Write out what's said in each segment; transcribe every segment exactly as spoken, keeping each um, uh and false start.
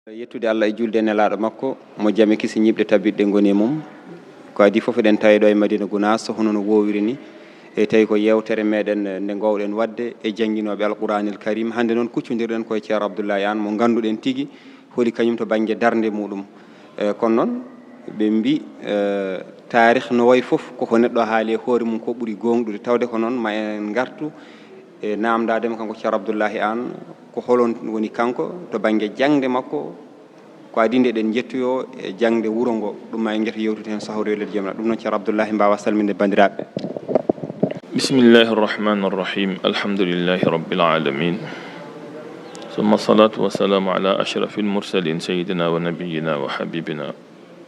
Yettude Allah e julde e nelaaɗo makko, mo jame kisi ñiiɓɗe tabitɗe ngoni e mum. Ko adii fof eɗen tawi ɗo e Madina Gunaas, hono no woowiri ni. E tawi ko yeewtere meɗen nde ngoowɗen waɗde e jannginooɓe Alquraanil Karim. Hannde noon kuccondirɗen ko e Ceerno Abdullahi Aan mo ngannduɗen tigi holi kañum to bannge darnde muɗum. E, kono noon ɓe mbi, e, taarih no wayi fof koko neɗɗo haali e hoore mum ko ɓuri goongɗude. Tawde ko noon ma en ngartu e naamndaade mo kanko Ceerno Abdullahi Aan, ko holon woni kanko to bannge jaŋde makko, ko adii nde eɗen njettoyoo e jaŋde wuro ngo, ɗum ma en njeto yewtude heen sahru e leydi jomiraɗo. Ɗum noon Ceerno Abdullahi mbaawa salminde banndiraaɓe. بسم الله الرحمن الرحيم. الحمد لله رب العالمين. ثم الصلاة والسلام على أشرف المرسلين سيدنا ونبينا وحبيبنا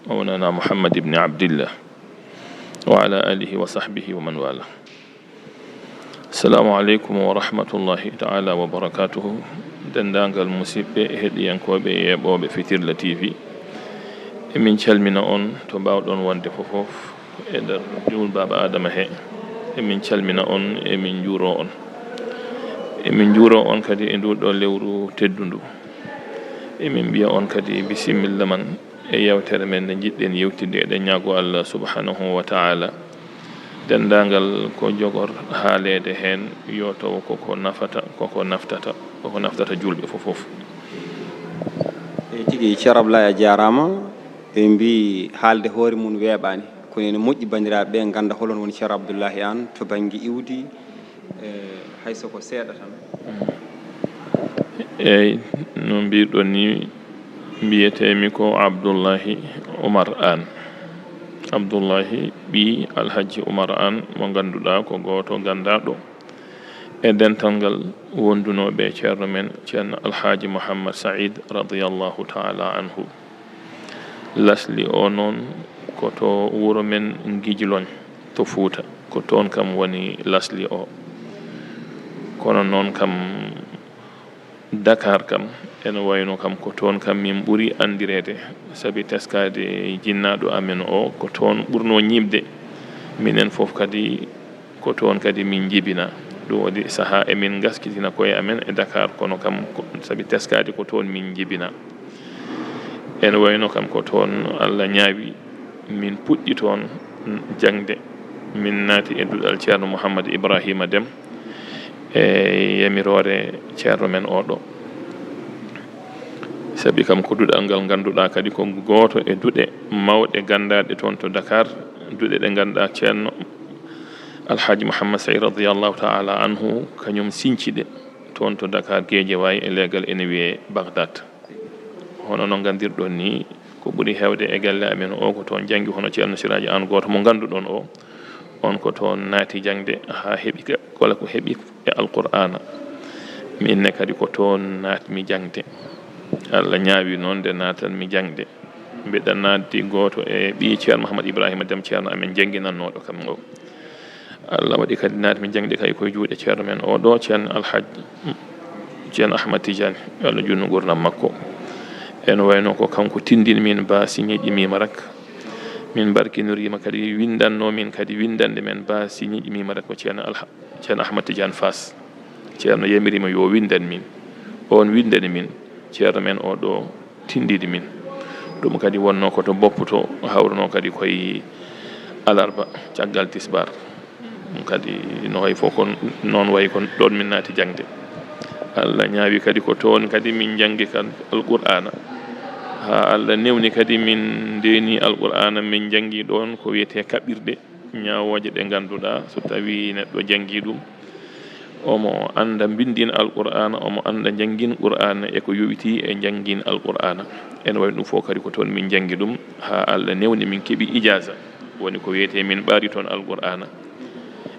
مولانا محمد بن عبد الله وعلى آله وصحبه ومن والاه. السلام عليكم ورحمة الله تعالى وبركاته. Denndaangal musiɗɓe heɗiyankooɓe e yeeɓooɓe Fitirla T V, emin calmina on to mbaawɗon wonde fof e nder juul Baaba Aadama he. Emin calmina on, emin njuuroo on. Emin njuuroo on kadi e nduu ɗoo lewru teddundu. Emin mbiya on kadi bisimilla man e yeewtere men nde njiɗɗen yewtidde. Eɗen ñaagoo Allah subhanahu wa ta'ala denndaangal ko jogor haaleede heen yo taw koko nafata, koko naftata, koko naftata juulɓe fof fof. Eyi tigi, Ceerno Abdullahi a jaaraama. Ɓe mbi haalde hoore mum weeɓaani, kono ene moƴƴi banndiraaɓe ɓe ngannda holon woni Ceerno Abdullahi Aan to bannge iwdi, e, hay so ko seeɗa tan. Eyi, no mbiɗon ni, mbiyetee-mi ko Abdullahi Umar Aan. Abdullahi ɓii Alhajji Umar Aan mo ngannduɗaa ko gooto ganndaaɗo e dental ngal wondunooɓe e ceerno men, Ceerno Alhaaji Muhammad Sa'iid radiyallahu ta'ala anhu. Lasli o noon ko to wuro men Ngijloñ to Fuuta, ko toon kam woni lasli o. Kono noon kam Dakar kam ene wayno kam ko toon kam min ɓuri anndireede, sabi teskaade jinnaaɗo amen o ko toon ɓurno ñiiɓde. Minen fof kadi ko toon kadi min njibinaa. Ɗum waɗi sahaa emin ngaskitina koye amen e Dakar, kono kam ko, sabi teskaade ko toon min njibinaa. Ene wayno kam ko toon Allah ñaawi min puɗɗi toon jaŋde. Min naati e duɗal Ceerno Muhammad Ibraahiima Dem e yamiroore ceerno men oo ɗoo. Sabi kam ko duɗal ngal ngannduɗaa kadi ko gooto e duɗe mawɗe ganndaaɗe toon to Dakar, duɗe ɗe ngannduɗaa Ceerno Alhaaji Muhammad Sa'iid radiyallahu ta'ala anhu kañum siñci ɗe toon to Dakar, Geejawaay e leegal ene wiyee Bagdaad. Hono no nganndirɗon ni, ko ɓuri heewde e galle amen o ko toon janngi, hono Ceerno Siraaji Aan gooto mo ngannduɗon o, on ko toon naati jaŋde haa heɓi ka, kala ko heɓi e Alqur'aana. Min ne kadi ko toon naatmi jaŋde. Allah ñaawi noon nde naatanmi jaŋde, mbeɗa naatdi gooto e ɓiy Ceerno Muhammad Ibraahiima Dem, ceerno amen jannginannooɗo kam o. Allah waɗi kadi naatmi jaŋde kay koye juuɗe ceerno men o ɗoo, Ceerno Alhaj, Ceerno Ahmad Tijaani, yo Allah juutnu nguurndam makko. Ene wayno ko kanko tinndini min ba siñeeji mimarak. Min mbarkinoriima kadi, winndannoo min kadi winndannde men ba siñeeji mimarak ko Ceerno Alha-, Ceerno Ahmad Tijaani Faas. Ceerno yamiriima yo winndan min. Oon winndani min, ceerno men o ɗoo tinndini min. Ɗum kadi wonnoo ko to Boppu to, hawrunoo kadi koye alarba caggal tisbaar. Ɗum kadi no hay fof ko noon wayi, ko ɗoon min naati jaŋde. Allah ñaawi kadi ko toon kadi min njanngi kan Alqur'aana. Haa Allah newni kadi min ndeeni Alqur'aana, min njanngi ɗoon ko wiyetee kaɓirɗe ñaawooje ɗe ngannduɗaa so tawii neɗɗo janngii ɗum, omo annda mbinndin Alqur'aana, omo annda njanngin Qur'aana e ko yowitii e njanngin Alqur'aana. Ene wayi ɗum fof kadi ko toon min njanngi ɗum haa Allah newni min keɓi ijaaza, woni ko wiyetee min ɓaari toon Alqur'aana.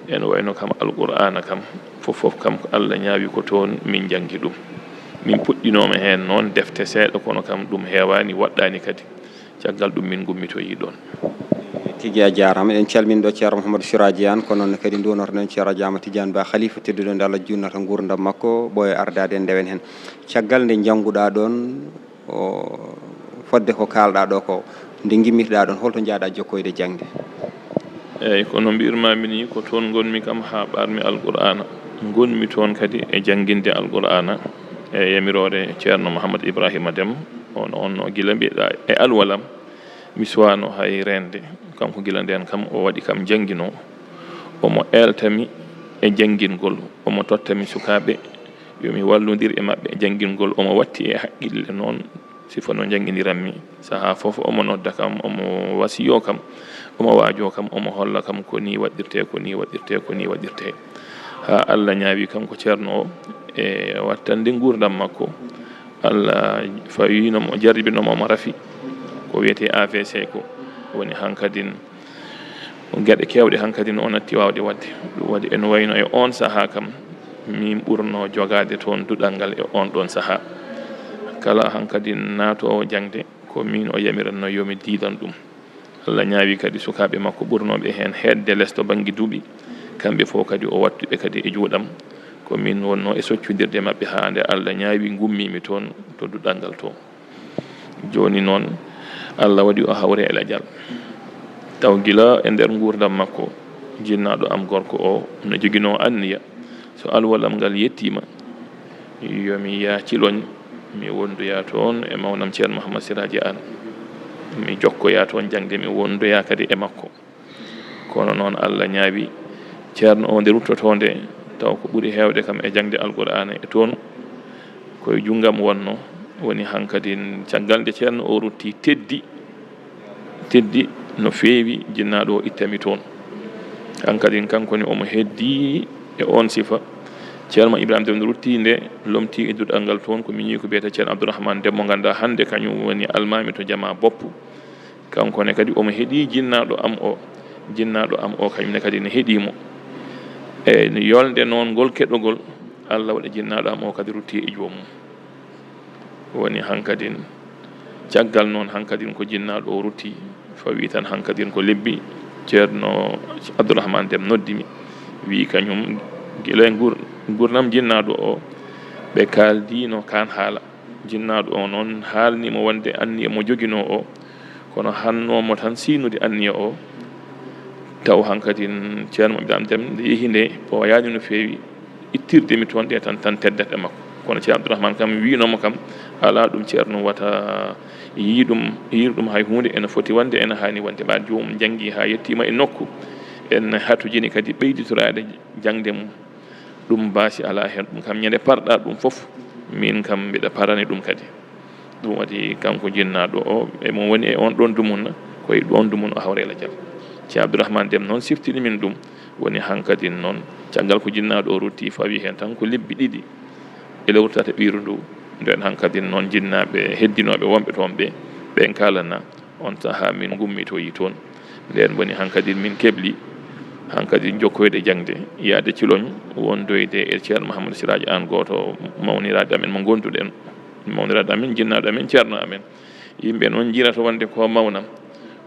Ene wayno kam Alqur'aana kam fof fof kam ko Allah ñaawi ko toon min njanngi ɗum. Min puɗɗinooma heen noon defte seeɗa, kono kam ɗum heewaani, waɗɗaani kadi. Caggal ɗum min ngummitoyii ɗoon. Tigi a jaaraama. Eɗen calmini ɗo Ceerno Mouhamadou Siraji Anne, ko noon ne kadi nduwnorto ɗen Ceerno Jaama Tidiane Ba, Khalifa tedduɗo nde Allah junnata nguurndam makko, ɓooya ardaade en ndewen heen. Caggal nde njannguɗaa ɗoon o, fodde ko kaalɗaa ɗo ko, nde ngimmirɗaa ɗoon, holto njaaɗaa jokkoyde jaŋde? Eey, ko no mbi'irmaa mi nii, ko toon ngonmi kam haa ɓaarmi Alqur'aana. Ngonmi toon kadi e jannginde Alqur'aana e yamiroore Ceerno Mouhamadou Ibraahiima Dem. On, on no gila mbiɗa e alwalam, mi suwaano hay reende. Kanko gila ndeen kam, o waɗi kam jannginoo. Omo eelta mi e janngingol, omo totta mi sukaaɓe, yo mi wallondir e maɓɓe e janngingol. Omo watti e haqqille noon, sifa no njanngindiran mi. Sahaa fof omo nodda kam, omo wasiyoo kam, omo waajoo kam, omo holla kam ko nii waɗirtee, ko nii waɗirtee, ko nii waɗirtee. Haa Allah ñaawi kanko ceerno o e wattande nguurndam makko. Allah fawino mo, jarribino mo, mo rafi ko wiyetee A V C ko. Woni hankadin, geɗe keewɗe hankadin o natti waawde waɗde. Ɗum waɗi ene wayno e oon sahaa kam, min ɓurno jogaade toon duɗal ngal e oon ɗoon sahaa. Kala hankadin naatoowo jaŋde, ko min o yamiranno yo mi diidan ɗum. Allah ñaawi kadi sukaaɓe makko ɓurnooɓe heen heedde les to bannge duuɓi, kamɓe fof kadi o wattu ɓe kadi e juuɗam. Ko min wonnoo e soccondirde maɓɓe haa nde Allah ñaawi ngummiimi toon to duɗal ngal to. Jooni noon, Allah waɗi o hawre e lajal. Taw gila e nder nguurndam makko, jinnaaɗo am gorko o no joginoo anniya, so alwalam ngal yettiima, yo mi yah Ciloñ, mi wondoya toon e mawnam Ceerno Muhammad Siraaji Aan. Mi jokkoya toon jaŋde, mi wondoya kadi e makko. Kono noon, Allah ñaawi, ceerno o nde ruttotoo nde, taw ko ɓuri heewde kam e jaŋde Alqur'aana e toon, ko e junngam wonnoo. Woni hankadin, caggal nde ceerno o rutti, teddi, teddi no feewi, jinnaaɗo o ittami toon. Hankadin, kanko ne omo heddii e oon sifa. Ceerno Ibrahima Dem no rutti nde, lomtii e duɗal ngal toon, ko miñiiko biyetee Ceerno Abdourahmane Dem, mo ngannduɗaa hannde kañum woni almaami to Jamaa Boppu. Kanko ne kadi omo heɗii jinnaaɗo am o, jinnaaɗo am o kañum ne kadi ne heɗii mo. E yolnde noon ngol keɗogol, Allah waɗi jinnaaɗo am o kadi rutti e joomum. Woni hankadin, caggal noon hankadin ko jinnaaɗo o rutti, fawi tan hankadin ko lebbi, Ceerno Abdourahmane Dem noddi mi, wii kañum gila e ngur-, nguurndam jinnaaɗo o, ɓe kaaldiino kaan haala. Jinnaaɗo o noon haalni mo wonde anniya mo joginoo o, kono hannoo mo tan siynude anniya o. Taw hankadin Ceerno Mamadou Dem nde yehi nde, ɓooyaani no feewi, ittirde mi toon ɗe tan, tan teddata e makko. Kono Ceerno Abdourahmane kam wiino mo kam, alaa ɗum ceerno wata yii ɗum, yiir ɗum hay huunde, ene foti wonde, ene haani wonde. Ɓaade joomum janngi haa yettiima e nokku, en hatojini kadi ɓeyditoraade jaŋde mum. Ɗum baasi alaa heen, ɗum kam ñande parɗa ɗum fof, min kam mbiɗa parani ɗum kadi. Ɗum waɗi kanko jinnaaɗo o, emo woni e oon ɗoon dumunna, ko e ɗoon dumunna o hawri e lajal. Ceerno Abdourahmane Dem noon siftini min ɗum, woni hankadin noon, caggal ko jinnaaɗo o rutti, fawi heen tan ko lebbi ɗiɗi e lewru tataɓiiru ndu, ndeen hankadin noon jinnaaɓe heddinooɓe wonɓe toon ɓe, ɓeen kaalana, oon sahaa min ngummitoyi toon. Ndeen woni hankadin min kebli hankadin jokkoyde jaŋde, yahde Ciloñ, wondoyde e Ceerno Mahamadou Siraaji Aan, gooto mawniraaɓe amen mo ngonduɗen, mawniraaɗo amen, jinnaaɗo amen, ceerno amen. Yimɓe noon njiyata wonde ko mawnam,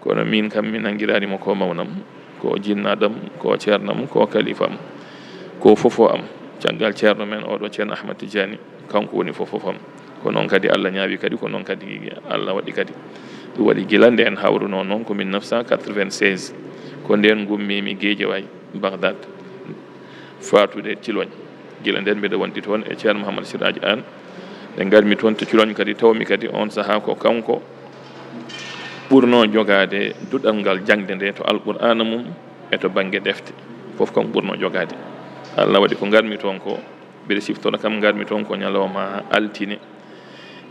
kono min kam mi nanngiraani mo ko mawnam, ko jinnaaɗam, ko ceernam, ko kalifam, ko fofo am, caggal ceerno men oɗo, Ceerno Ahmad Tijani, kanko woni fofo am. Ko noon kadi Allah ñaawi kadi, ko noon kadi Allah waɗi kadi. Ɗum waɗi gila ndeen hawrunoo noon ko mille neuf cent quatre-vingt-seize, ko ndeen ngummiimi Guédiawaye, Bagdad, faatude Ciloñ. Gila ndeen mbiɗa wondi toon e Ceerno Mouhamadou Siraaji Aan. Nde ngarmi toon to Ciloñ kadi, tawmi kadi oon sahaa ko kanko ɓurnoo jogaade duɗal ngal jaŋde nde to Alqur'aana mum e to bannge defte. Fof kanko ɓurnoo jogaade. Allah waɗi ko ngarmi toon ko, mbiɗa siftora kam ngarmi toon ko ñalawma altine.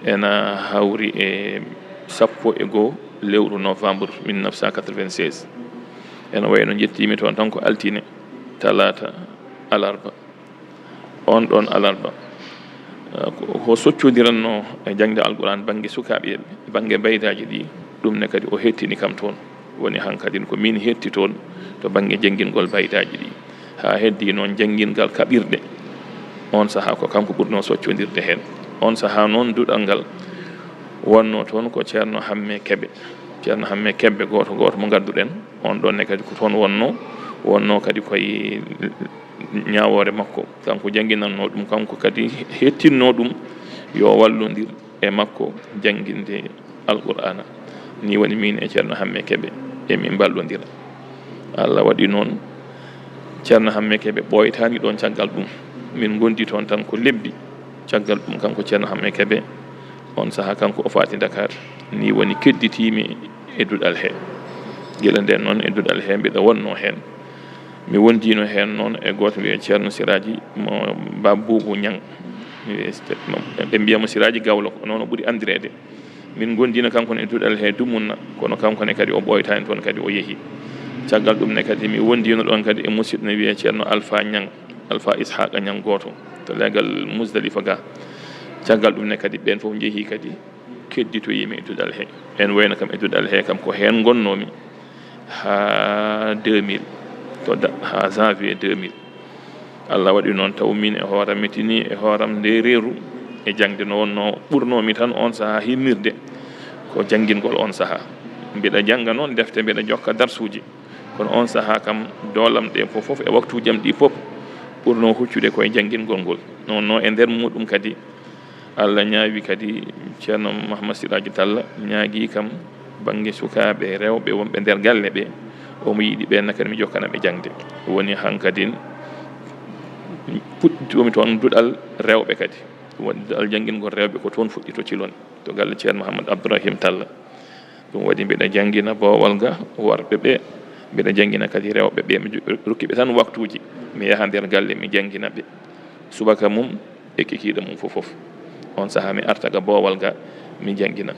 Ena hawri e sappo e goo lewru novembre mille neuf cent quatre-vingt-seize. Ena wayi no njettiimi toon tan ko altine, talaata, alarba. Oon ɗoon alarba, eh, ko, ko soccondirannoo e jaŋde Alquraan bannge sukaaɓe, bannge mbaydaaji ɗi, ɗum ne kadi o hettini kam toon. Woni hankadin ko min hetti toon to bannge janngingol mbaydaaji ɗi. Haa heddii noon janngingol kaɓirɗe. Oon sahaa ko kanko ɓurnoo soccondirde heen. Oon sahaa noon duɗal ngal wonnoo toon ko Ceerno Hammee Kebe. Ceerno Hammee Kebe gooto gooto mo ngannduɗen. Oon ɗoon ne kadi ko toon wonnoo. Wonnoo kadi koye ñaawoore makko. Kanko jannginannoo ɗum, kanko kadi hettinnoo ɗum yo wallondir e makko jannginde Alqur'aana. Nii woni miin e Ceerno Hammee Kebe emin mballondira. Allah waɗi noon Ceerno Hammee Kebe ɓooytaani ɗoon caggal ɗum. Min ngondi toon tan ko lebbi. Caggal ɗum kanko Ceerno Hammee Kebe On sahaa kanko o faati Dakar, ni woni kedditiimi e duɗal he. Gila nden noon e duɗal he mbiɗa wonnoo heen. Mi wondiino heen noon e gooto wiyee Ceerno Siraaji mo Baaba Buubu Ñaŋ. Mi wiyee Ste-, mo, ɓe mbiya mo Siraaji Gawlo, ko noon o ɓuri anndireede. Min ngondiino kanko ne e duɗal he dumunna, kono kanko ne kadi o ɓooytaani toon kadi o yehi. Caggal ɗum ne kadi mi wondiino ɗoon kadi e musidɗo ne wiyee Ceerno Alfa Ñaŋ, Alfa Ishaqa Ñaŋ gooto to leegal Musdalifa ga. Caggal ɗum ne kadi ɓeen fof njehi kadi kedditoyimi e duɗal he. En wayno kam e duɗal he kam ko heen ngonnoomi haa deux mille, to da-, haa janvier deux mille. Allah waɗi noon taw min e hooram mi tinii e hooram nde reeru e jaŋde no wonnoo ɓurnoomi tan oon sahaa himmirde ko janngingol oon sahaa. Mbiɗa jannga noon defte, mbiɗa jokka darsuuji, kono oon sahaa kam doolam ɗe fof fof e waktuuji am ɗi fof ɓurnoo huccude ko e janngingol ngol. No wonnoo e nder muɗum kadi Allah ñaawi kadi Ceerno Mahamad Siraaji Talla ñaagii kam bannge sukaaɓe rewɓe wonɓe nder galle ɓe, omo yiɗi ɓeen ne kadi mi jokkana ɓe jaŋde. Woni hankadin puɗɗitoomi toon duɗal rewɓe kadi. Woni duɗal janngingol rewɓe ko toon fuɗɗi to Cilon, to galle Ceerno Mahamad Abdourahim Talla. Ɗum waɗi mbiɗa janngina boowal ga worɓe ɓe, mbiɗa janngina kadi rewɓe ɓe. Mi jo-, rokki ɓe tan waktuuji, mi yaha nder galle, mi janngina ɓe. Subaka mum e kikiiɗe mum fof fof. On sahaa mi arta ga boowal ga, mi janngina.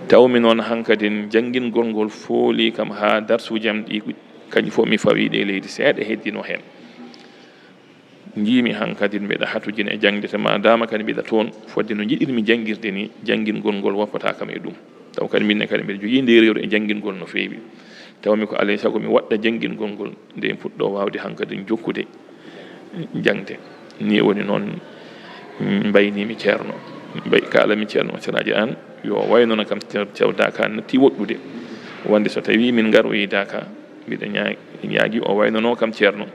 Taw mi noon hankadin janngingol ngol fooli kam haa darsuuji am ɗi, kañum fof mi fawi ɗe leydi seeɗa heddino heen. Njiimi hankadin mbiɗa hatojina e jaŋde, te ma dama kadi mbiɗa toon, fodde no njiɗirmi janngirde ni, janngingol ngol woppataa kam e ɗum. Taw kadi min ne kadi mbiɗa jogii nde reeru e janngingol no feewi. Taw mi ko alay sago mi waɗɗa janngingol ngol, nde puɗɗo waawde hankadin jokkude jaŋde. Ni woni noon, mm, mbayniimi Ceerno. Mbay-, kaalami Ceerno Siraaji Aan, yo o waynono kam Ceer-, Ceerno Daaka natti woɗɗude. Wonde so tawii min ngaroyi Daaka, mbiɗa ñaa-, ñaagi o waynanoo kam Ceerno.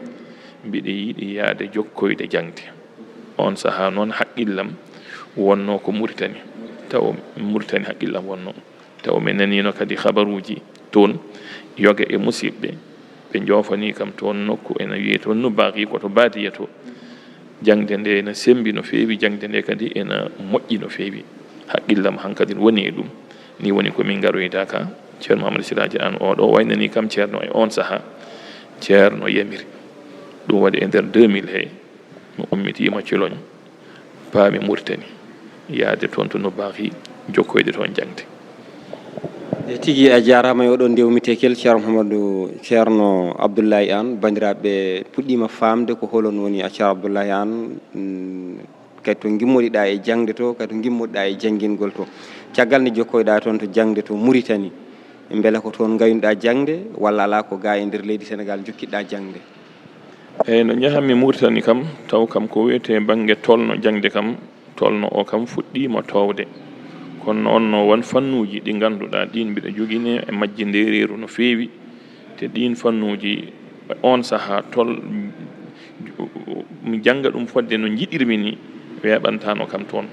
Mbiɗa yiɗi yahde jokkoyde jaŋde. Oon sahaa noon haqqillam wonnoo ko Muritani. Taw Muritani haqqillam wonnoo. Taw mi naniino kadi habaruuji toon, yoga e musidɓe, ɓe njoofanii kam toon nokku ena wiyee toon Nubaahi, ko to Baadiya to. Jaŋde nde ena semmbi no feewi, jaŋde nde kadi ena moƴƴi no feewi. Haqqillam hankadin woni e ɗum. Ni woni ko min ngaroyda ka Ceerno Mahamadu Siraaji Aan, oɗo waynanii kam Ceerno e oon sahaa. Ceerno yamiri. Ɗum waɗi e nder deux mille he, mi ummitiima Ciloñ, paami Muritani, yahde toon to Nubaahi, jokkoyde toon jaŋde. E tigi, a jaaraama e oɗo ndewnitekel, Ceerno Mahamadu, Ceerno Abdullahi Aan. Banndiraaɓe puɗɗiima faamde ko holon woni a Ceerno Abdullahi Aan, mm, kadi to ngimmoɗiɗaa e jaŋde to, kadi to ngimmoɗiɗaa e janngingol to. Caggal nde jokkoyɗaa toon to jaŋde to Muritani, mbele ko toon ngaynuɗaa jaŋde, walla alaa, ko gaa e nder leydi Senegaal njokkiɗaa jaŋde? Eey, no njahammi Muritani kam, taw kam ko wiyetee bannge tolno jaŋde kam, tolno o kam fuɗɗiima toowde. Kono noon no won fannuuji ɗi ngannduɗaa ɗiin mbiɗa jogini e majji ndeereeru no feewi, te ɗiin fannuuji oon sahaa tol, mi jannga ɗum fodde no njiɗirmi ni, weeɓantaano kam toon.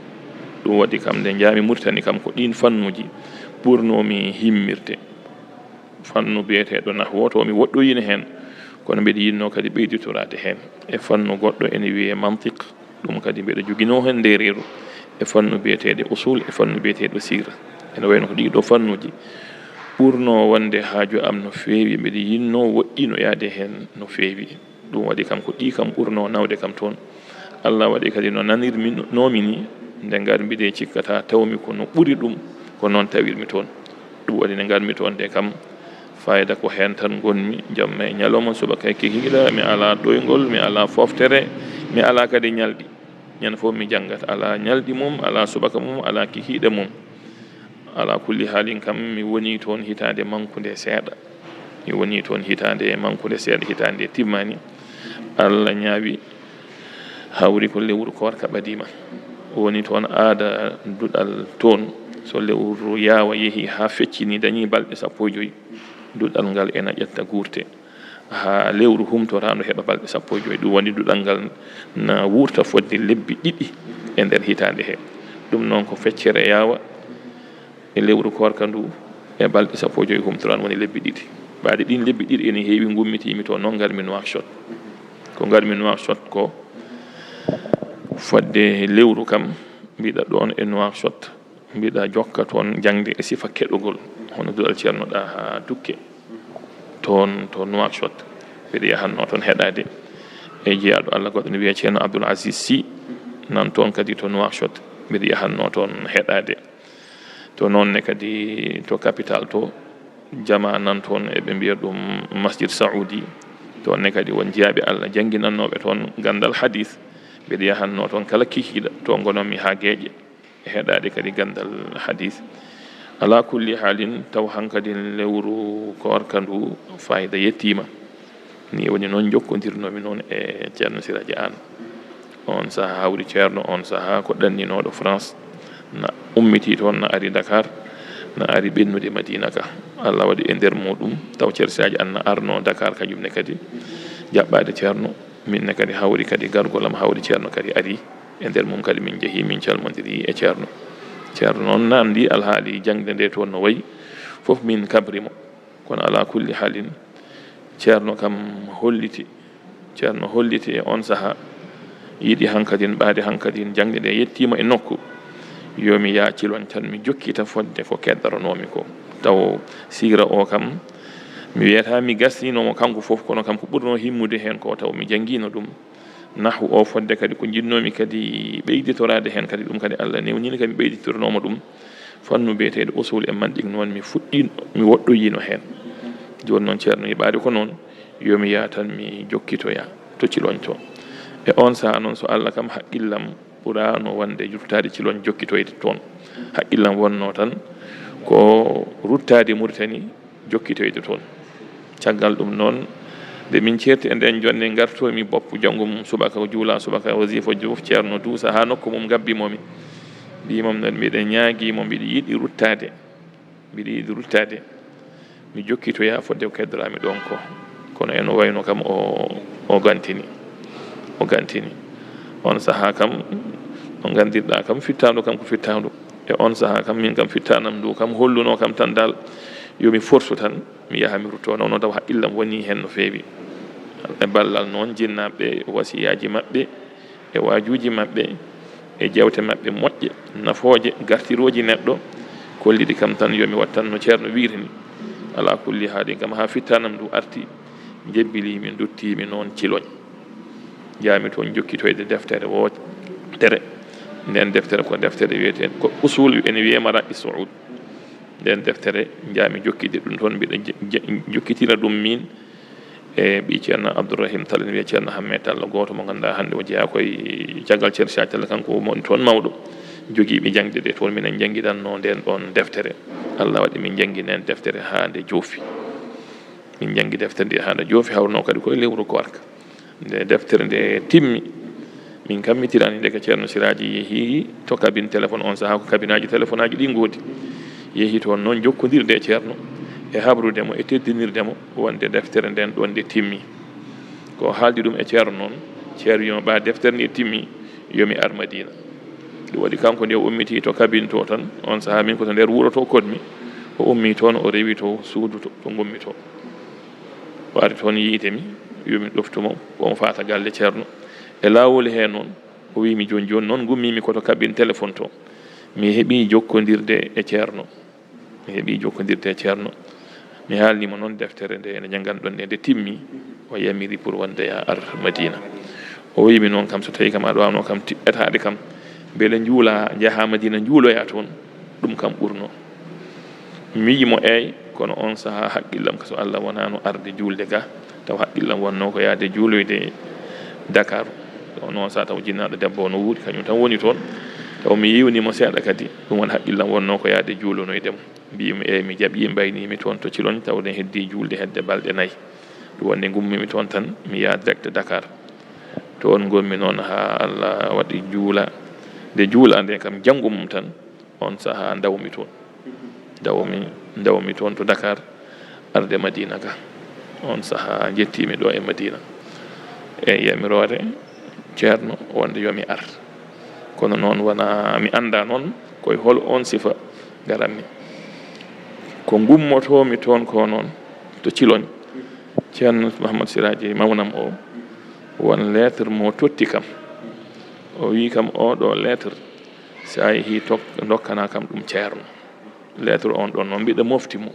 Ɗum waɗi kam nde njaami Muritani kam ko ɗiin fannuuji ɓurnoomi himmirde. Fannu biyeteeɗo nahwu, to mi woɗɗoyiino heen, kono mbiɗa yiɗnoo kadi ɓeyditoraade heen e fannu goɗɗo ene wiyee mantiq, ɗum kadi mbiɗa joginoo heen ndeereeru e fannu biyeteeɗo usul e fannu biyeteeɗo siira. Ene wayno ko ɗii ɗoo fannuuji ɓurnoo wonde haaju am no feewi, mbiɗa yiɗnoo woɗɗinoyaade heen no feewi. Ɗum waɗi kam ko ɗii kam ɓurnoo nawde kam toon. Allah waɗi kadi no nanirmi noomi ni, nde ngarmi nde cikkataa tawmi ko no ɓuri ɗum, ko noon tawirmi toon. Ɗum waɗi nde ngarmi toon nde kam, fayda ko heen tan ngonmi, jamma e ñalawma, subaka e kikiiɗe, mi alaa ɗoyngol, mi alaa fooftere, mi alaa kadi ñalɗi. Ñande fof mi janngat, alaa ñalɗi mum, alaa subaka mum, alaa kikiiɗe mum. Alaa kulli haalin kam, mi wonii toon hitaande mankunde seeɗa. Mi wonii toon hitaande mankunde seeɗa, hitaande timmaani. Allah ñaawi, hawri ko lewru koorka ɓadiima. Woni toon aada duɗal toon, so lewru yaawa yehii haa feccini, dañii balɗe sappo e joy, duɗal ngal ena ƴetta guurte. Haa lewru humtoraandu heɓa balɗe sappo e joy. Ɗum waɗi duɗal ngal na wuurta fodde lebbi ɗiɗi e nder hitaande he. Ɗum noon ko feccere yaawa e lewru koorka ndu e balɗe sappo e joy humtoraandu woni lebbi ɗiɗi. Ɓaade ɗiin lebbi ɗiɗi ene heewi, ngummitiimi to noon ngarmi Nouakchott. Ko ngarmi Nouakchott ko fodde lewru kam mbiɗa ɗoon e Nouakchott. mbiɗa jokka toon jaŋde e sifa keɗogol, hono duɗal Ceerno Ɗaha Tukke, toon to Nouakchott. Mbiɗa yahanno toon heɗaade e jiyaaɗo Allah goɗɗo ne wiyee Ceerno Abdoul Aziz Sy, nan toon kadi to Nouakchott. Mbiɗa yahanno toon heɗaade. To noon ne kadi to capital to, jamaa nan toon, eɓe mbiya ɗum Masjid Saoudi. Toon ne kadi won jiyaaɓe Allah jannginannooɓe toon ganndal hadis. Mbiɗa yahanno toon kala kikiiɗe, to ngonanmi haa geeƴe, e heɗaade kadi ganndal hadis. Alaa kulli haalin, taw hankadin lewru koorka ndu, faayida yettiima. Ni woni noon njokkondirnoomi noon e Ceerno Siraaji Aan. Oon sahaa hawri Ceerno, oon sahaa ko ɗanninooɗo France, na ummitii toon, na ari Dakar, na ari ɓennude Madiina ka. Allah waɗi e nder muuɗum, taw Ceerno Siraaji Aan na arno Dakar kañum ne kadi, jaɓɓaade Ceerno. Min ne kadi hawri kadi gargol am, hawri Ceerno kadi ari. E nder mum kadi min njehi, min calmondiri e Ceerno. Ceerno noon na anndi alhaali jaŋde nde toon no wayi, fof min kabri mo. Kono alaa kulli haalin, Ceerno kam holliti, Ceerno holliti e oon sahaa, yiɗi hankadin, ɓaade hankadin jaŋde nde yettiima e nokku, yo mi yaa Ciloñ tan, mi jokkita fodde ko keddaranoomi ko. Taw siira o kam, mi wiyata mi gasnino mo kanko fof, kono kam ko ɓurnoo himmude heen ko taw mi janngiino ɗum. Nahwu o fodde kadi ko njiɗnoomi kadi ɓeyditoraade heen kadi, ɗum kadi Allah newnii kadi mi ɓeyditoranoo mo ɗum. Fannu biyeteeɗo usul e mantiq noon mi fuɗɗiino, mi woɗɗoyiino heen. Jooni noon Ceerno yiɗaade ko noon, yo mi yaa tan mi jokkitoya to Ciloñ to. E oon sahaa noon so Allah kam haqqillam ɓuraano wonde ruttaade Ciloñ jokkitoyde toon. Haqqillam wonnoo tan ko ruttaade Muritani jokkitoyde toon. Caggal ɗum noon, nde min ceerti e ndeen jonnde, ngartoomi boppu janngo mum subaka, o juula subaka, wasifa juuf, Ceerno duusa haa nokku mum, ngabbi mo mi. Mbiyi mom noon, mbiɗa ñaagii mo, mbiɗa yiɗi ruttaade, mbiɗa yiɗi ruttaade, mi jokkitoya fodde ko keddoraami ɗoon ko. Kono eno wayno kam o, o gantini, o gantini. Oon sahaa kam, no nganndirɗaa kam, fittaandu kam ko fittaandu. E oon sahaa kam, min kam, fittaanam ndu kam hollunoo kam tan dal, yo mi forsu tan, mi yaha mi rutto. Noon taw haqqillam wonii heen no feewi. E ballal noon jinnaaɓe, wasiyaaji maɓɓe, e waajuuji maɓɓe, e jeewte maɓɓe moƴƴe, nafooje, gartirooji neɗɗo, kolliɗi kam tan yo mi waɗ tan no Ceerno wiiri ni. Alaa kulli haalin kam, haa fittaanam ndu arti, njebbilii mi, nduttii mi noon Ciloñ. Njaami toon jokkitoyde deftere wootere. Ndeen deftere ko deftere wiyeteende ko Usul, ene wiyee Maraqi Suud. Ndeen deftere njaami jokkitde ɗum toon, mbiɗa je-, je-, jokkitira ɗum miin e ɓii Ceerno Abdourahim Tall, ene wiyee Ceerno Hammet Tall, gooto mo ngannduɗaa hannde o jeyaa koye caggal Ceerno Siraaji Tall, kanko mo woni toon mawɗo. Jogiiɓe jaŋde ɗe toon, minen njannginannoo ndeen ɗoon deftere. Allah waɗi min njanngi ndeen deftere haa nde joofi. Min njanngi deftere nde haa nde joofi, hawrunoo kadi koye lewru koorka. Nde deftere nde timmi, min kammitirani ndeke Ceerno Siraaji yehi to kabine téléphone, oon sahaa ko kabinaaji téléphonaaji ɗi ngoodi. Yehi toon noon jokkondirde e Ceerno, e habrude mo, e teddinirde mo, wonde deftere nden ɗoon nde timmi. Ko haaldi ɗum e Ceerno noon, Ceerno wiyi mo, "Ɓaa deftere nde timmi, yo mi ar Madiina." Ɗum waɗi kanko nde o ummitii to kabine to tan, oon sahaa min ko to nder wuro to koɗmi, o ummii toon, o rewi to suudu to, to ngonmi to. O ari toon yiide mi, yo mi ɗoftu mo, omo faata galle Ceerno. E laawol hee noon, o wiyi mi, "Jooni jooni noon ngummiimi ko to kabine téléphone to. Mi heɓii jokkondirde e Ceerno. Mi heɓii jokkondirde e Ceerno." Mi haalni mo noon deftere nde, nde njannganɗon nde, nde timmi. O yamiri pour wonde yaa ar Madiina. O wiyi mi noon kam, so tawii kam aɗa waawnoo kam tiɓɓetaade kam, mbele njuulaa, njahaa Madiina njuuloyaa toon, ɗum kam ɓurnoo. Mi wiyi mo, "Eey, kono oon sahaa haqqillam ka so Allah wonaano arde juulde ga, taw haqqillam wonnoo ko yahde juuloyde Dakar." Oon sahaa taw jinnaaɗo debbo o no wuuri, kañum tan woni toon. Taw mi yiiwnii mo seeɗa kadi, ɗum woni haqqillam wonnoo ko yahde juulonoyde mo. Mbiyi mo, "Eey, mi jaɓii, mbaynii mi toon to Ciloñ, taw ne heddii juulde hedde balɗe nayi." Ɗum wonde ngummiimi toon tan, mi yaha direct Dakar. Toon ngonmi noon haa Allah waɗi juula. Nde juulaa nde kam, janngo mum tan, oon sahaa ndawmi toon. Ndawmi, ndawmi toon to Dakar, arde Madiina ga. Oon sahaa njettiimi ɗo e Madiina. E yamiroore Ceerno wonde yo mi ar. Kono noon wonaa mi anndaa noon koye hol oon sifa ngaranmi. Ko ngummotoomi toon ko noon to Ciloñ, Ceerno Mahamad Siraaji mawnam o, won lettre mo totti kam. O wii kam, "Oo ɗoo lettre, So a yehii tok, ndokkana kam ɗum ceerno. Lettre on ɗon noon, mbiɗa mofti mo.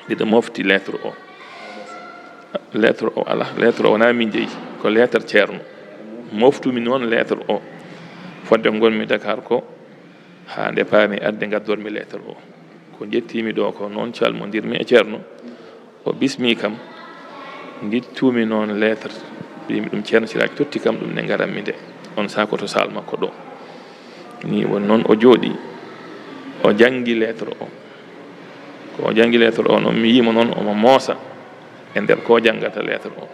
Mbiɗa mofti lettre o. Lettre o alaa, lettre o wonaa min jeyi, ko lettre ceerno. Moftumi noon lettre o. Fodde ngonmi Dakar ko, haa nde paami arde ngaddormi lettre o. Ko njettiimi ɗo ko noon calmondirmi e ceerno. O bismi kam, ngittumi noon lettre, mbimi ɗum ceerno Siraaji totti kam ɗum nde ngaranmi nde. On saaha ko to saal makko ɗo. Ni woni noon o jooɗi, o janngi lettre o. Ko o janngi lettre o noon, mi yii mo noon omo moosa e nder ko janngata lettre o.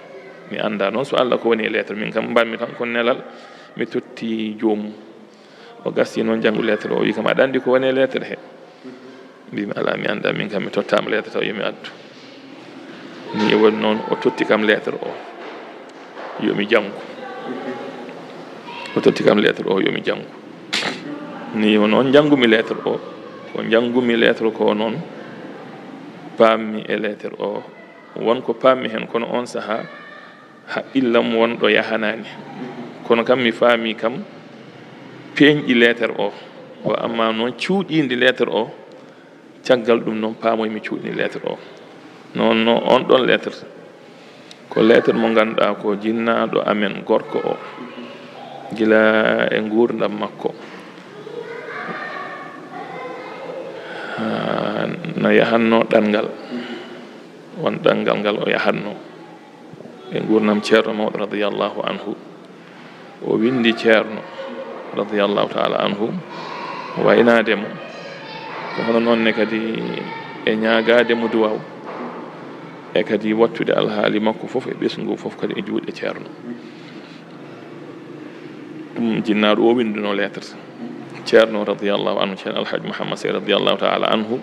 Mi annda noon so Allah ko woni e lettre, min kam mbarmi tan ko nelal, mi totti joomum. O gasti noon janngu lettre o, o wi kam, "Aɗa anndi ko woni e lettre he?" Mbimi, "Alaa, mi annda, min kam mi tottaama lettre taw yo mi addu." Ni woni noon o totti kam lettre o, yo mi janngu. O totti kam lettre o, yo mi janngu. Ni woni noon njanngumi lettre o, ko njanngumi lettre ko noon, paammi e lettre o, won ko paammi heen, kono on sahaa haqqillam won ɗo yahanaani. Kono kam mi faami kam peeñɗi lettre o. Wa amma noon cuuɗiindi lettre o, caggal ɗum noon paamoymi cuuɗiindi lettre o. Noon no on ɗon lettre, ko lettre mo ngannduɗaa ko jinnaaɗo amen gorko o, gila e nguurndam makko, haa, na yahanno ɗanngal. Won ɗanngal ngal o yahatno e nguurndam ceerno mawɗo radiyallahu anhu. O winndi ceerno radiyallahu taala anhu waynaade mo. Ko hono noon ne kadi e ñaagaade mo duwaaw, e kadi wattude alhaali makko fof e ɓesngu fof kadi e juuɗe ceerno. Ɗum jinnaaɗo o winnduno lettre. Ceerno radiyallahu anhu, Ceerno Alhaji Mouhammad Sey radiyallahu taala anhu,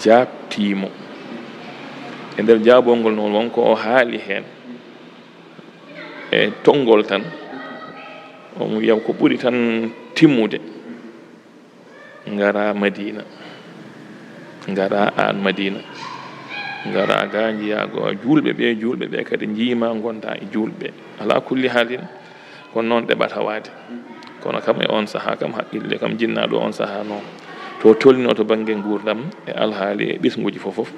jaabtii mo. E nder jaabongol noon, won ko o haali heen e tonngol tan, omo wiya ko ɓuri tan timmude, ngara Madina, ngara aan Madina, ngara ga njiyaa go juulɓe ɓe, juulɓe ɓe kadi njiima ngonda e juulɓe. Alaa kulli haalin, kono noon ɗeɓata waade. Kono kam e on sahaa kam, haqqille kam jinnaaɗo on sahaa no to tolnino to bannge nguurndam e alhaali e ɓesnguuji fof fof.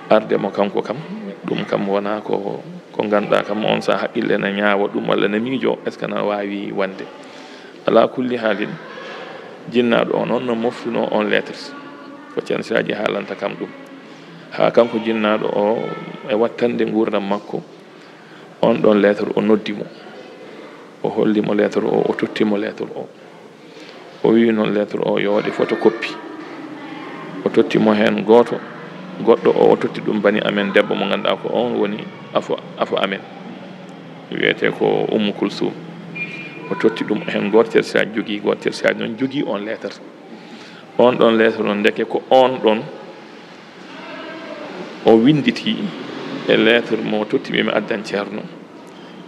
Arde mo kanko kam, ɗum kam wonaa ko, ko ngannduɗaa kam on sahaa haqqille na ñaawa ɗum walla na miijo, est-ce que na waawi wonde? Alaa kulli haalin, jinnaaɗo o noon no moftuno on lettre. Ko Ceerno Siraaji haalanta kam ɗum. Haa kanko jinnaaɗo o e wattande nguurndam makko, on ɗon lettre o noddi mo. O holli mo lettre o, o totti mo lettre o. O wiyi noon lettre o yo waɗe photocopie. O totti mo heen gooto, goɗɗo o, o totti ɗum bani amen debbo mo ngannduɗaa ko on woni afo, afo amen. Wiyetee ko Ummu Kulsum. O totti ɗum heen gooto, Ceerno Siraaji jogii gooto, Ceerno Siraaji noon jogii on lettre. On ɗon lettre noon, ndeke ko on ɗon o winnditi e lettre mo totti mi, mi addan ceerno.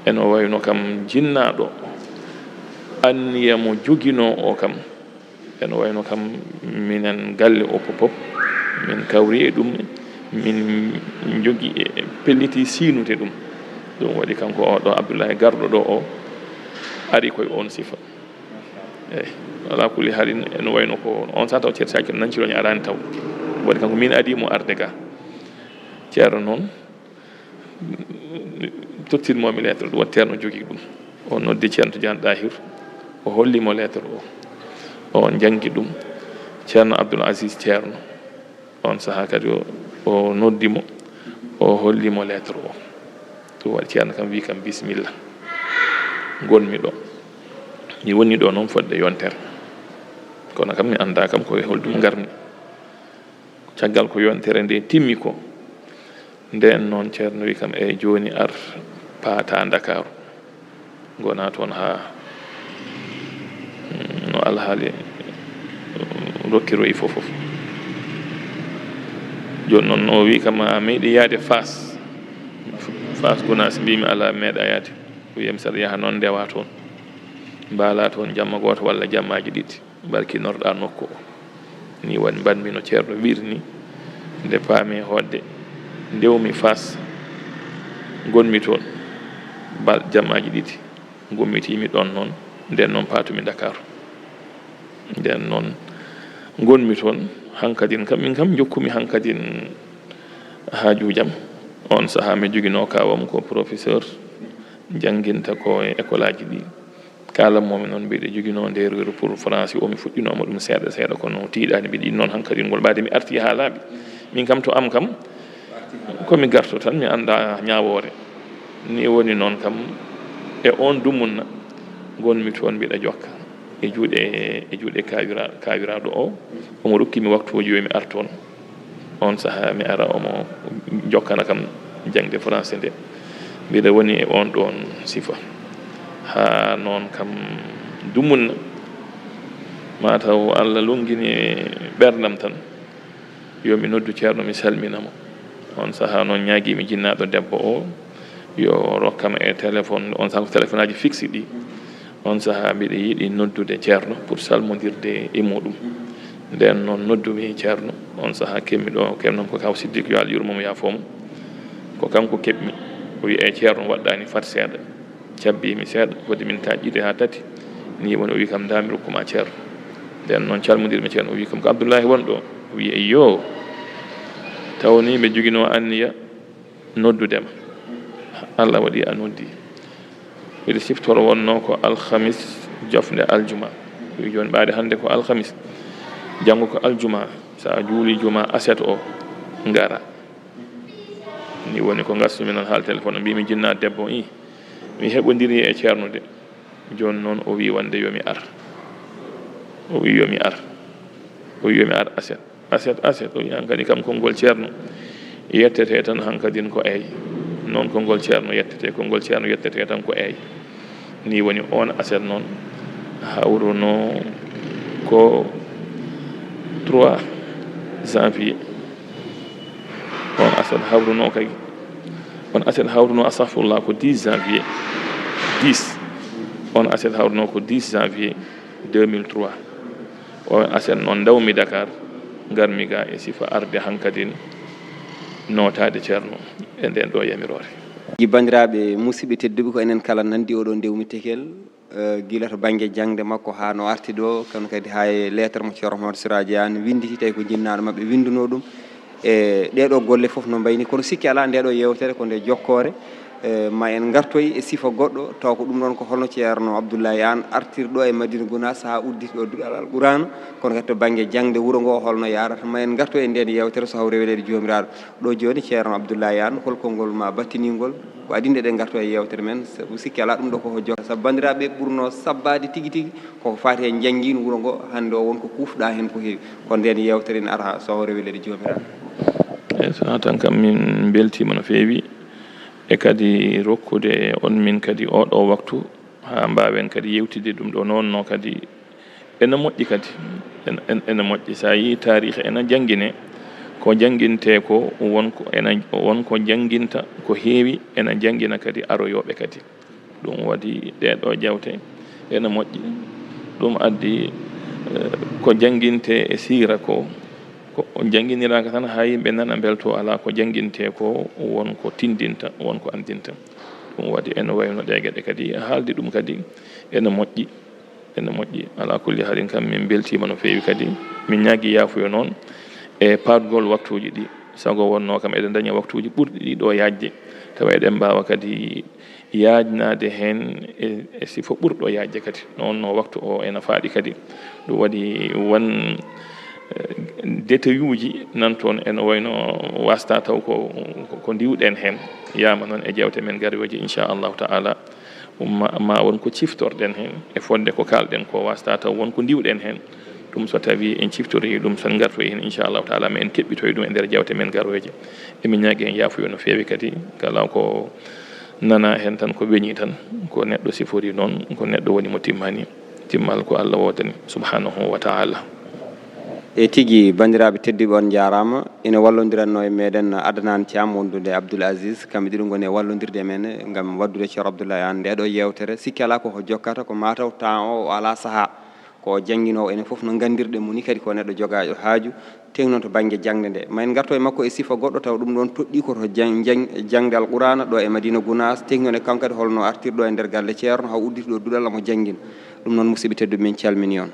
Eno wayno kam jinnaaɗo anniya mo joginoo o kam. Eno wayno kam minen galle o pop pop, min kawri e ɗum, min njogi e pelliti siinude ɗum. Ɗum waɗi kanko o ɗo Abdullahi garɗo ɗo o ari koye on sifa. Eyi, alaa kulli haalin, eno wayno ko on sahaa taw Ceerno Siraaji nanci ɗon, araani taw. Waɗi kanko min adii mo arde ga. Ceerno noon, tottirmo mi lettre, ɗum waɗi Ceerno jogii ɗum. O noddi Ceerno Tidiane Dahir, o holli mo lettre o. O janngi ɗum. Ceerno Abdoul Aziz Ceerno, on sahaa kadi o, o noddi mo, o holli mo lettre o. Ɗum waɗi Ceerno kam wi kam, "Bisimilla, ngonmi ɗo." Mi woni ɗo noon fodde yontere. Kono kam mi anndaa kam ko e holɗum ngarmi. Caggal ko yontere nde timmi ko, ndeen noon Ceerno wi kam, "Eey, jooni ar paata Ndakaaru." Ngona toon haa, mm, no alhaali, mm, rokkiroyi fof fof. Jooni noon o wi kam, "A meeɗi yaade Faas?" Faas Gunaas, mbimi, "Alaa, meeɗa yaade." O wiyam, "Saɗa yaha noon ndewa toon. Mbaala toon jamma gooto walla jammaaji ɗiɗi. Barkinorɗa nokku o." Ni waɗi mbaɗmi no Ceerno wiiri ni. Nde paami hoɗde, ndewmi Faas, ngonmi toon bal-, jammaaji ɗiɗi, ngummitii-mi ɗoon noon, ndeen noon paatumi Ndakaaru. Nden noon, ngonmi toon hankadin kam, min kam njokkumi hankadin haajuujam. On sahaa mi joginoo kaawam ko professeur, jannginta ko e école aji ɗi. Kaalan mo mi noon mbiɗa joginoo ndeeroyru pour français o, mi fuɗɗinooma ɗum seeɗa seeɗa, kono tiiɗaani mbiɗa yiɗi noon hankadin ngol ɓaade mi arti haa laaɓi. Min kam to am kam, ko mi garto tan, mi annda ñaawoore. Ni woni noon kam, e oon dumunna ngonmi toon mbiɗa jokka e juuɗe, e juuɗe kaawira-, kaawiraaɗo o. Omo rokki mi waktuuji yo mi ar toon. On sahaa mi ara omo jokkana kam jaŋde français nde. Mbiɗa woni e oon ɗoon sifa. Haa noon kam dumunna, mataw Allah lonngini ɓerndam tan. Yo mi noddu ceerno, mi salmina mo. On sahaa noon ñaagii mi jinnaaɗo debbo o, yo rokkam e téléphone, on sahaa ko téléphone aji fixe ɗi. On sahaa mbiɗa yiɗi noddude ceerno pour salmondirde e muɗum. Nden noon noddumi ceerno, on sahaa keɓmi ɗo, keɓnam ko kaw Siddiq, yo Allah yurmo mo, yaafo mo. Ko kanko keɓmi, o wi'i, "Eey ceerno, waɗɗaani fat seeɗa." Cabbi mi seeɗa, foti min taƴƴude haa tati. Ni woni o wi kam, "Ndaa mi rokkuma ceerno." Nden noon calmondirmi ceerno, o wi kam, "Ko Abdullahi won ɗo?" O wi, "Eyyo, tawni mi joginoo anniya noddude ma. Allah waɗi a noddi." Mbiɗa siftoro wonno ko alhamis jofnde aljuma. O wi, "Jooni ɓaade hannde ko alhamis, janngo ko aljuma, so a juuli juma aset o, ngara." Ni woni ko ngasumi noon haal téléphone, mbimi jinna debbo, "Ih, mi heɓodiri e ceerno de." Jooni noon o wi wonde yo mi ar. O wi yo mi ar. O wi yo mi ar aset. Aset, aset. O wi hankadi kam konngol ceerno yettete tan hankadin ko eey. Noon konngol ceerno yettete, konngol ceerno yettete tan ko eey. Ni woni oon aset noon hawruno ko trois janvier. Oon aset hawruno kay, oon aset hawruno, astahfirullah, ko dix janvier. Dix. Oon aset hawruno ko dix janvier deux mille trois. Oon aset noon ndawmi Dakar, ngarmi ga e sifa arde hankadin nootaade ceerno e nden ɗo yamiroore. Ɗi banndiraaɓe musidɓe tedduɓe, ko enen kala nandi oɗo ndewmi tekel, eh, gila to bannge jaŋde makko haa no arti ɗo, kono kadi haa e lettre mo Ceerno Mouhamadou Siraji Anne winnditi, tawi ko jinnaaɗo maɓɓe winnduno ɗum. E ɗeɗo golle fof no mbayni, kono sikki alaa ndeɗo yeewtere ko nde jokkoore. Eh, ma en ngartoy e sifa goɗɗo, taw ko ɗum ɗon ko holno Ceerno Abdoulaye Anne artirɗo e Madina Gounass haa udditi ɗo duɗal Alqur'aana, kono kadi to bannge jaŋde wuro ngo holno yaarata. Ma en ngartoy e nden yeewtere so hawri e weleede Joomiraaɗo. Ɗo jooni, Ceerno Abdoulaye Anne, hol konngol ma battiningol? Ko adii nde eɗen ngarto e yeewtere men, sabu sikki alaa ɗum ɗo koko jokka. Sabu banndiraaɓe ɓurno sabbaade tigi tigi koko faati e njanngiin wuro ngo, hannde o won ko kuufɗa heen ko heewi. Ko ndeen yeewtere ene ara so hawri e weleede Joomiraaɗo. Eey, so a tan kam min mbeltiima no feewi, e kadi rokkude on min kadi oo ɗoo waktu, haa mbaawen kadi yeewtidde ɗum ɗo noon no kadi ene moƴƴi kadi, en-, en-, ene moƴƴi. So a yii taariixa ene janngine, ko janngintee ko won ko ene, won ko jannginta ko heewi, ene janngina kadi aroyooɓe kadi. Ɗum waɗi ɗee ɗoo jawte ene moƴƴi. Ɗum addi, eh, ko janngintee e siira ko, ko jannginiraaka tan haa yimɓe nana mbeltoo, alaa, ko janngintee ko won ko tinndinta, won ko anndinta. Ɗum waɗi ene wayno ɗee geɗe kadi, a haaldi ɗum kadi ene moƴƴi. Ene moƴƴi, alaa kulli haalin kam, min mbeltiima no feewi kadi. Min ñaagii yaafuya noon e paatgol waktuuji ɗi. Sago wonnoo kam eɗen ndaña waktuuji ɓurɗi ɗi ɗo yaajde, tawa eɗen mbaawa kadi yaajnaade heen e, e sifa ɓurɗo yaajde kadi. Noon no waktu o ena faaɗi kadi. Ɗum waɗi won, eh, détail uji nan toon ene wayno wasata taw ko, ko, ko ndiwɗen heen. Yaama noon e jeewte men garooje, inchallahu taala. Ɗum ma, ma won ko ciftorɗen heen e fodde ko kaalɗen ko, wasata taw won ko ndiwɗen heen. Ɗum so tawii en ciftorii ɗum, so en ngartoyi heen, inchallahu taala, ma en keɓɓitoy ɗum e nder jeewte men garooje. Emin ñaagi heen yaafuya no feewi kadi, kala ko nana heen tan ko weñi tan, ko neɗɗo sifori noon, ko neɗɗo woni mo timmani. Timmal ko Allah wootani, subhanahu wa taala. E tigi, banndiraaɓe tedduɓe, on njaaraama. Ina wallondiranno e meɗen Adnan Thiam, wondude Abdoul Aziz. Kamɓe ɗiɗo ngoni e wallondirde e men ngam waddude Ceerno Abdoulaye Anne nde ɗo yeewtere. Sikki alaa ko ko jokkata, ko mataw temps o, o alaa sahaa. Ko o jannginoowo, enen fof no nganndirɗen mo ni kadi ko neɗɗo jogaaɗo haaju, tengti noon to bannge jaŋde nde. Ma en ngarto e makko e sifa goɗɗo, taw ɗum ɗoon toɗɗii ko to jaŋ-, jaŋ-, jaŋde Alqur'aana ɗo e Madina Gounass, tengti noon e kanko kadi holno artirɗo e nder galle Ceerno, haa udditi ɗo duɗal, omo janngina. Ɗum noon, musidɓe tedduɓe, min calminii on.